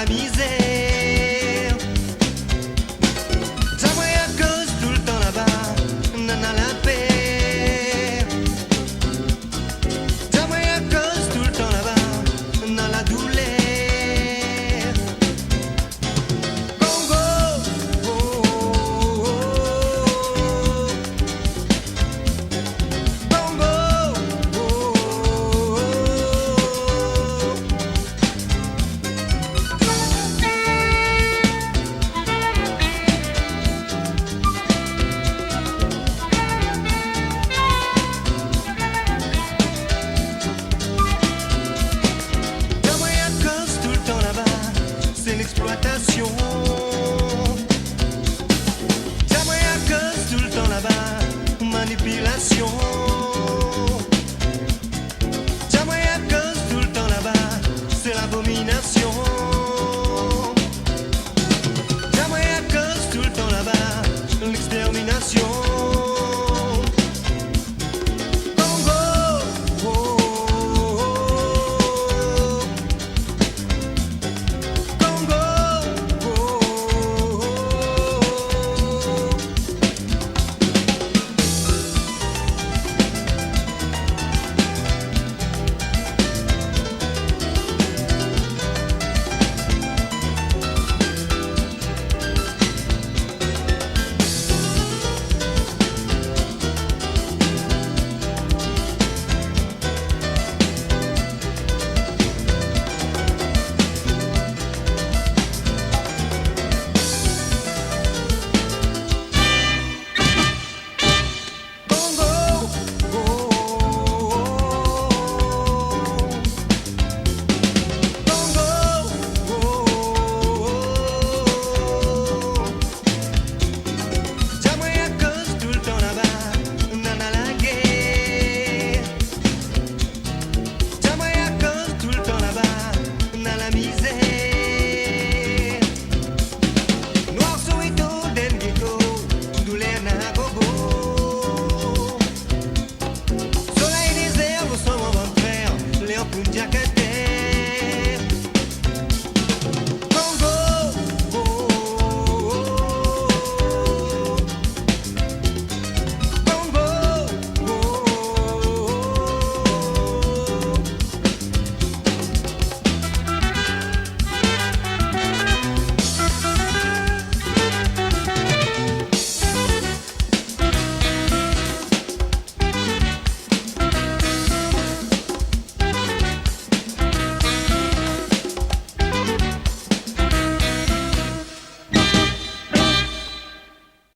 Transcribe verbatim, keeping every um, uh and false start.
mizèr. Di amoin akoz toultan laba nana la pèr. Di amoin akoz toultan laba nana la doulèr. Kongo, oh, oh, oh, oh. Kongo, oh, oh, oh, oh. Di amoin akoz toultan laba sé lexploitasion. Di amoin akoz toultan laba manipilasion. Di amoin akoz toultan laba sé labominasion. Di amoin akoz toultan laba lextèrminasion. Kongo, oh, oh, oh, oh. Kongo, oh, oh, oh, oh. Kongo, oh, oh, oh, oh. Kongo, oh, oh, oh, oh. Di amoin akoz toultan laba nana la gèr. Di amoin akoz toultan laba nana la mizèr. Noir Soweto, dan geto, doulèr nana gogo. Solèy dézèr, lo san mon bann frèr, lèr pou n di akoz